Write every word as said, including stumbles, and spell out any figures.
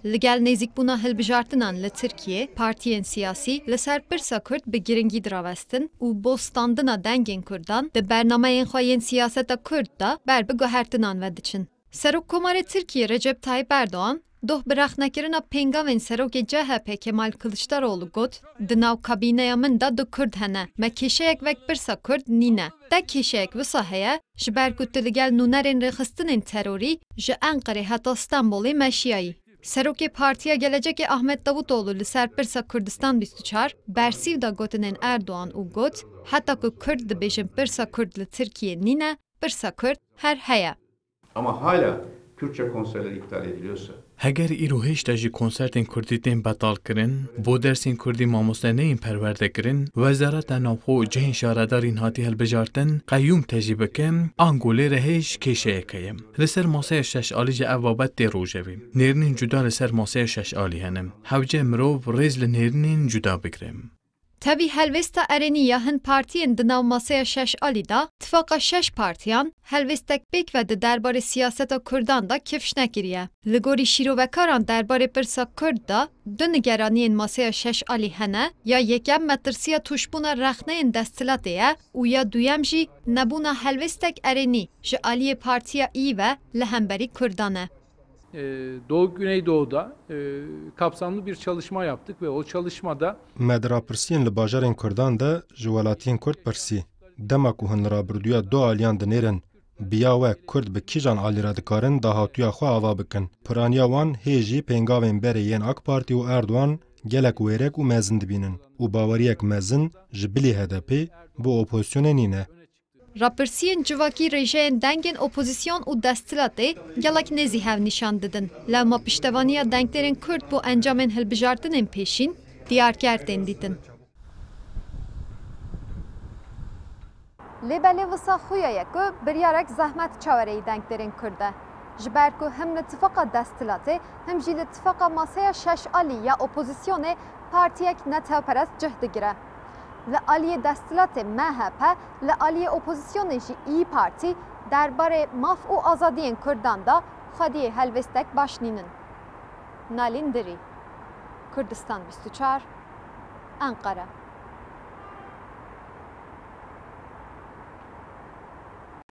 Li gel nêzîkbûna hilbijartinan li Tirkiyê, partiyên siyasî li ser pirsa Kurd bi giringî dirawestin û bo standina dengên Kurdan di bernameyên xwe yên siyaseta Kurd de ber bi guhertinan ve diçin. Serokkomarê Tirkiyê Recep Tayyip Erdogan doh bi rexnekirina pêngavên serokê C H P Kemal Kılıçdaroğlu got, "Di nav kabîneya min de du Kurd hene. Me kêşeyek wek pirsa Kurd nîne. Te kêşeyek wisa heye, ji ber ku tu li gel nûnerên rêxistinên terorî ji Enqerê heta Stenbolê meşiyayî." Serokê Partiya Gelecekê Ahmet Davutoğlu li ser pirsa Kurdistan bîst û çar bersîv da gotinên Erdogan û got, "Heta ku Kurd dibêjin pirsa Kurd li Tirkiyê nîne, pirsa Kurd her heye." Ama hala Kürtçe konserler iptal ediliyorsa, Heger îro hêşta jî konsertên kurdî tên betal kirin, bo dersên kurdî mamoste neyên perwerde kirin, Wezareta Navxwe û cihên şaredarîn hatî hilbijartin, qeyûm tejî bikin, ango lê re hêj kêşeyek heye. Li ser masaya şeş alî jî ev babet tê rojevê. Nêrînên cuda li ser masaya şeş alî hene. Hewce mirov rêz li nêrînên cuda bigire. Tevî helwêsta erênî ya hin partiyên di nav masaya şeş alî de, tifaqa şeş partiyan helwêstek pêk ve di derbarê siyaseta Kurdan de kifş nekiriye. Li gorî şîrovekaran derbarê pirsa Kurd de du nigeraniyên masaya şeş alî hene, ya yekem metirsiya tûşbûna rexneyên desthilatê ye û ya duyem jî nebûna helwêstek erênî ji aliyê Partiya Î ve li hemberî Kurdan e. Ee, Doğu Güneydoğu'da e, kapsamlı bir çalışma yaptık ve o çalışmada Me di rapirsiyên li bajarên Kurdan de ji welatiyên Kurd pirsî. Dema ku hûn li rabirdûya du aliyan dinêrin, bi ya we Kurd bi kîjan alî re dikarin dahatûya xwe ava bikin? Piraniya wan hê jî pêngavên berê yên AK Partî û Erdogan gelek wêrek û mezin dibînin û baweriyek mezin ji bilî H D P bo opozisyonê nîne. Rapirsiyên civakî rêjeyên dengên opozîsyon û desthilatê gelek nêzî hev nîşan didin. Lewma piştevaniya dengdêrên Kurd bo encamên hilbijartinên pêşîn diyarker tên dîtin. Lê belê wisa xuya ye ku biryarek zehmet çawereyî dengdêrên Kurd e. Ji ber ku him li tifaqa desthilatê, him jî li tifaqa masaya şeş alî ya opozîsyonê partiyek netewperest cih digire. Li aliyê desthilatê M H P, li aliyê opozîsyonê jî İYİ Partî derbarê maf û azadiyên Kurdan de xwediyê helwêstek baş nînin. Nalîn Dirî, Kurdistan bîst û çar, Enqere.